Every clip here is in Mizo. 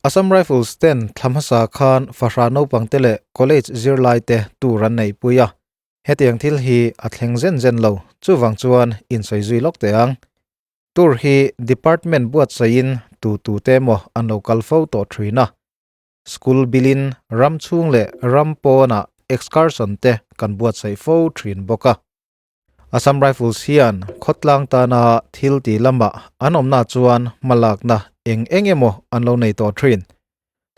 Assam Rifles ten thla hmasa khan fahrah naupang te leh college zirlai te tour an neihpui a, hetiang thil hi a thleng zen zen lo, chuvang chuan insawi zui lawk teh ang. Tour hi department buatsaihin tu tu te emaw an lo kal fo tawh thin a, school bilin ram chhung leh ram pawnah excursion te kan buatsaih fo thin bawk a. Assam Rifles hian khawtlang tana thil ti lamah an awmna chuan hmalakna eng eng emaw an lo nei tawh thin.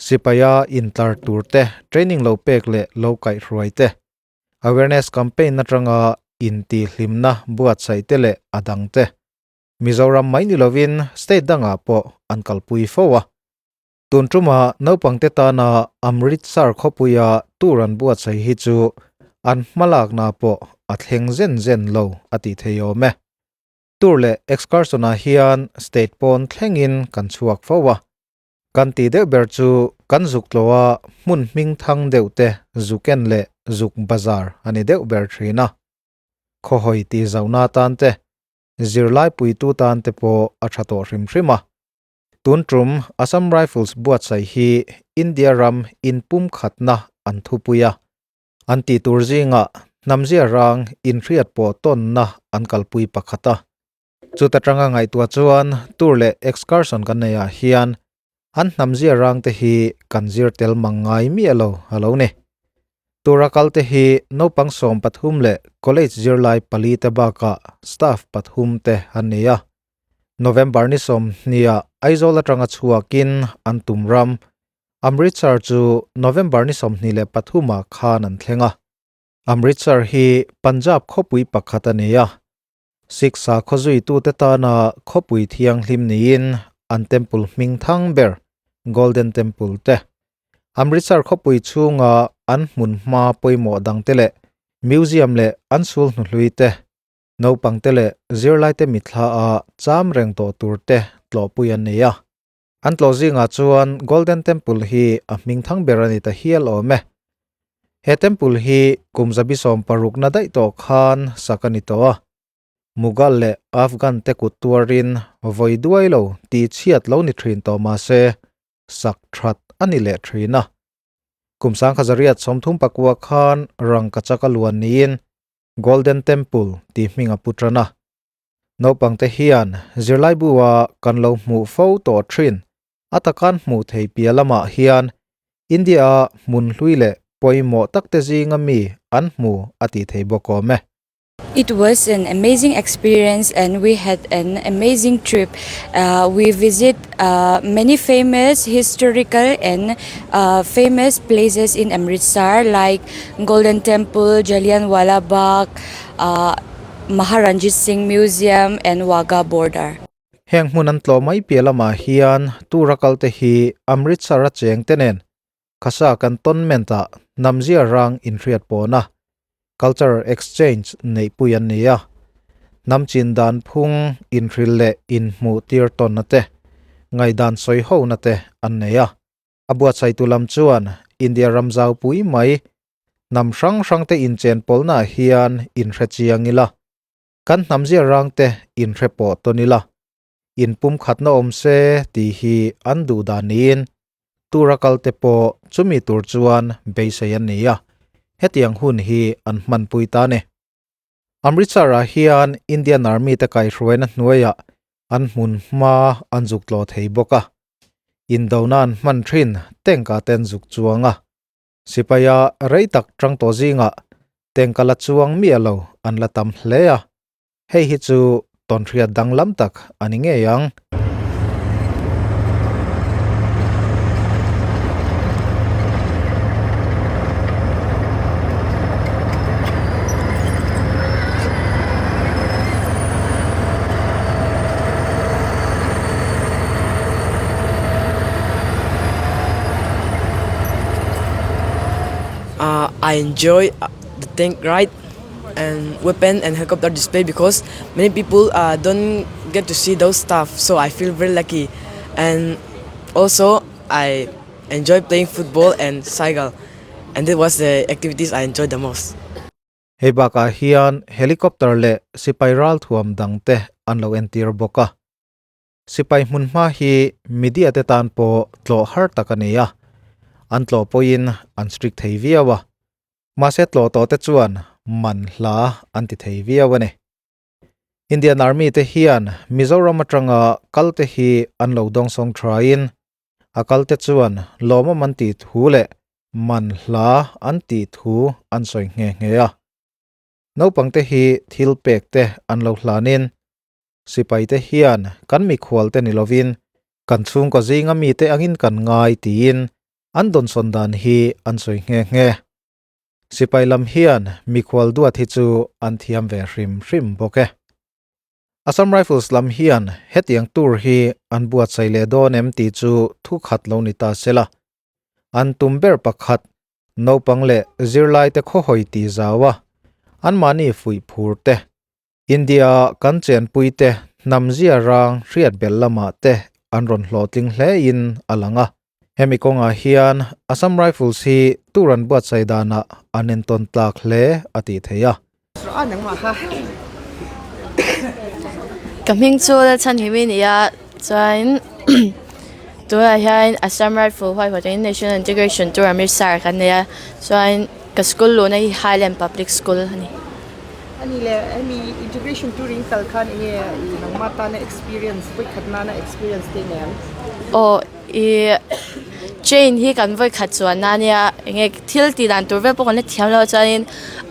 Sipaia intlar tur te, training lo pek leh lo kaihhruai te, awareness campaign atanga intihhlimna buatsaih te leh a dang te Mizoram mai ni lovin state dangah pawh an kalpui fo a. Tun ṭuma naupangte tana Amritsar khawpuia tour an buatsaih hi chu an hmalakna pawh a thleng zen zen lo a tih thei awm e. Tour leh excursion-ah hian state pawn thlengin kan chhuak fo a. Kan tih deuh ber chu kan zuk tlawha hmun hming thang deuh te zuken leh zuk bazar a ni deuh ber thin a. Khawhawi tih zauhna tan te, zirlai puitu tan te pawh a tha tawh hrim hrim a. Tun tum Assam Rifles buatsaih hi India ram inpumkhatna an thupui a, an tih tur zingah hnamzia rang inhriat pawh tawnna an kalpui pakhat a. Chuta tanga ngaihtuah chuan tour leh excursion kan neihah hian an hnamzia rang te hi kan zir tel mang ngai miah lo a lo ni. Tour a kal te hi naupang 13 leh college zirlai pali te bakah staff pathum te an ni a. November ni 20 ah Aizawl atanga chhuakin an tum ram Amritsar chu November ni 23 ah khan an thleng a. Amritsar hi Punjab khawpui pakhat a ni a. Sikh sakhaw zuitute tana khawpui thianghlim niin an temple hming thang ber Golden Temple te. Amritsar khawpui chhunga an hmun hma pawimawh dangte leh museum leh an sul hnuhlui te Naupangte leh zirlaite mitthla a cham reng tawh tur te tlawhpui an nei a. An tlawh zingah chuan Golden Temple hi a hming thang ber a ni ta hial awm e. He temple hi kum zabi 60 na daih tawh khan sak a ni tawh a. Mughal leh Afghan te kut tuarin vawi duai lo tih chhiat lo ni thin tawh mah se sak that a ni leh thin a. Kum 1939 khan rangkachak a luan niin Golden Temple tih hming a pu tan a. Naupangte hian zirlai bua kan lo hmuh fo tawh thin a takan hmuh thei piah lamah hian India-a hmun hlui leh pawimawh takte zinga mi an hmu a tih thei bawk awm e. It was an amazing experience and we had an amazing trip. We visit many famous historical and famous places in Amritsar like Golden Temple, Jallianwala Bagh, Maharanjit Singh Museum and Wagah Border. Heng hmun an tlawh mai piah lamah hian tour a kalte hi Amritsar a cheng te nen Khasa Cantonment-ah hnamzia rang inhriat pawhna, cultural exchange, neihpui an ni a. Hnam chin dan phung inhril leh inhmuh tir tawnna te, ngaihdan sawi hona te an nei a. A buatsaihtu lam chuan India ram zaupui mai hnam hrang hrangte inchen pawlnaah hian inhre chiang ila, kan hnamzia rangte inhre pawh tawn ila, inpumkhatna awm se tih hi an duh dan niin tura kalte pawh chumi tur chuan beisei an ni a, hetiang hun hi an hmanpui ta a ni. Amritsar-ah hian Indian Army te kaihhruaina hnuaiah an hmun hma an zuk tlawh thei bawk a, indona an hman thin tank-ah te an zuk chuang a, sipaia rei tak tang tawh zingah tank a la chuang miah lo an la tam hle a. Hei hi chu tawnhriat danglam tak a ni ngei ang. I enjoy the tank ride. and weapon and helicopter display because many people uh, don't get to see those stuff so I feel very lucky and also I enjoy playing football and cycle and that was the activities I enjoyed the most. Hei bakah hian helicopter leh sipai ral thuam dangte an lo entir bawk a. Sipai hmunhma hi media te tan pawh tlawh har tak a ni a, an tlawh pawhin an strict thei viau a, mahse tlawh tawh te chuan man hla an ti thei viau a ni. Indian Army te hian Mizoram atanga kal te hi an lo dawngsawng thain a kal te chuan lawmawm an tih thu leh man hla an tih thu an sawi nghe nghe a. Naupang te hi thil pek te an lo hlanin sipai te hian kan mikhual te ni lovin kan chhungkaw zinga mite angin kan ngai tiin an dawnsawn dan hi an sawi nghe nghe. Sipai lam hian mikhual duat hi chu an thiam ve hrim hrim bawk e. Assam Rifles lam hian hetiang tour hi an buatsaih leh dawn em tih chu thu khat lo ni ta se la. An tum ber pakhat naupang leh zirlaite khawhawi tih zau a, anmahni fuih phur te, India kan chenpui te hnam zia rang hriat belh lamah te an rawn hlawhtling hle in a lang a. Hemi kawngah hian Assam Rifles hi tour an buatsaih danah an entawn tlak hle a tih theih a. Ka hming chu Lalchhanhimi a ni a, chuan tunah hian Assam Rifle huaihawtin National Integration Tour Amritsar kan nei a, chuan ka school luhna hi Highland Public School a ni. Ani leh hemi integration tour in kal khan enge i nangmah tana experience vawikhat nana experience te nen? Aw i train hi kan vawikhat chuan na ania enge thil tih dan tur vel pawh kan la thiam lo a chuanin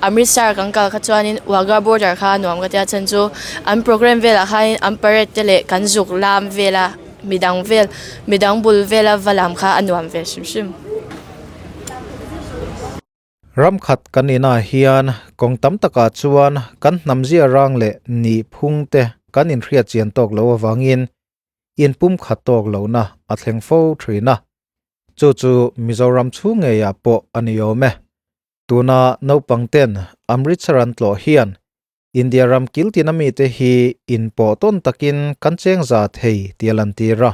Amritsar kan kal kha chuanin Wagah border kha a nuam ka tia chhan chu an programme velah khanin an parade te leh kan zuk lam vela midang vel midang bul vela va lam kha a nuam ve hrim hrim. Ram khat kan inah hian kawng tam takah chuan kan hnamzia rang leh nih phung te kan inhriat chian tawk loh avangin inpum khat tawk lohna a thleng fo thin a. Chu chu Mizoram chhung ngeiah pawh a ni awm e. Tuna naupang ten Amritsar an tlawh hian India ram kiltin a mite hi inpawh tawn takin kan cheng za thei tih a lantir a.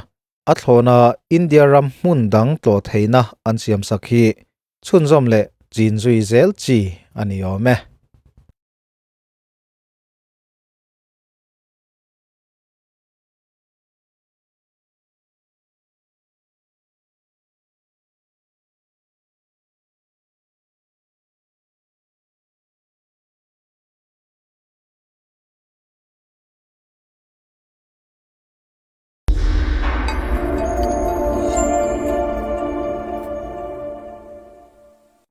A thlawna India ram hmun dang tlawh theihna an siamsak hi chhunzawm leh chin zui zel chi a ni awm e.